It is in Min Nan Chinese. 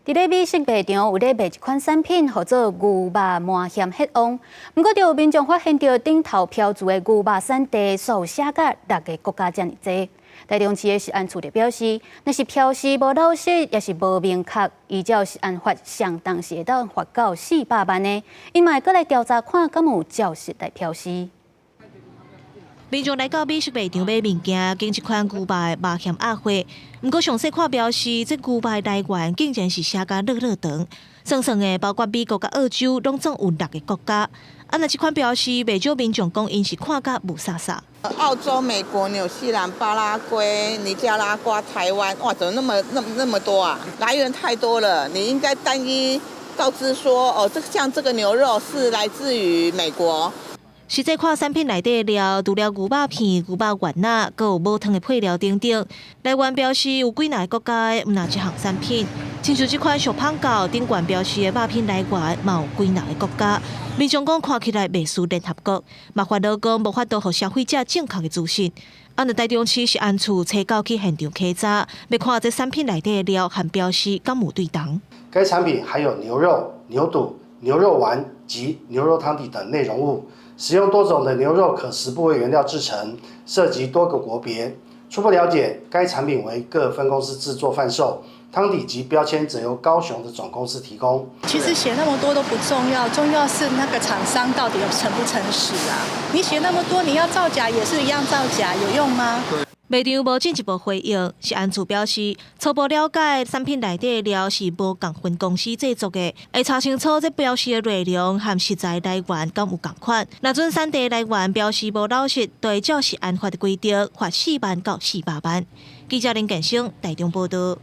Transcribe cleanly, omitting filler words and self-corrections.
佇咧美食賣場有咧賣一款產品，號做牛肉麻薟血旺。毋過，就有民眾發現著頂頭標註的牛肉產地，煞有寫甲六个國家遮爾濟。台中市的食安處就表示，若是標示無老實，抑是無明確，依照食安法，上重是會當罰到400萬的。𪜶嘛會閣來調查看，敢有照實來標示。民眾來到美食賣場買物件，揀一款牛肉的麻薟鴨血。毋過詳細看標示，這牛肉的來源竟然是寫甲落落長，算算的包括美國佮澳洲，攏總有六個國家。啊，若這款標示，袂少民眾講𪜶是看甲霧煞煞。澳洲、美國、紐西蘭、巴拉圭、尼加拉瓜、台灣，哇，怎麼那麼那那麼多啊？來源太多了，你應該單一告知說，哦，這像這個牛肉是來自於美國。實際看產品內底料，除了牛肉片、牛肉丸仔，閣有無糖的配料等等。來源標示有幾若個國家的，毋但這項產品，親像這款俗芳教頂懸標示的肉品來源，嘛有幾若個國家。民眾講看起來袂輸聯合國，嘛煩惱講無法度予消費者正確的資訊。啊，若台中市食安處冊九去現場稽查，欲看這產品內底的料和標示敢有對同。該產品含有牛肉、牛肚、牛肉丸及牛肉湯底等內容物。使用多種的牛肉可食部位原料製成，涉及多個國別。初步了解，該產品為各分公司製作販售，湯底及標籤則由高雄的總公司提供。其實寫那麼多都不重要，重要是那個廠商到底有誠不誠實啊？你寫那麼多，你要造假也是一樣造假，有用嗎？賣場無進一步回應，食安處表示初步了解，產品內底的料是無仝分公司製作的，會查清楚這標示的內容和食材來源敢有仝款。若準產地來源標示無老實，就會照食安法的規定，罰4萬到400萬。記者林建生台中報道。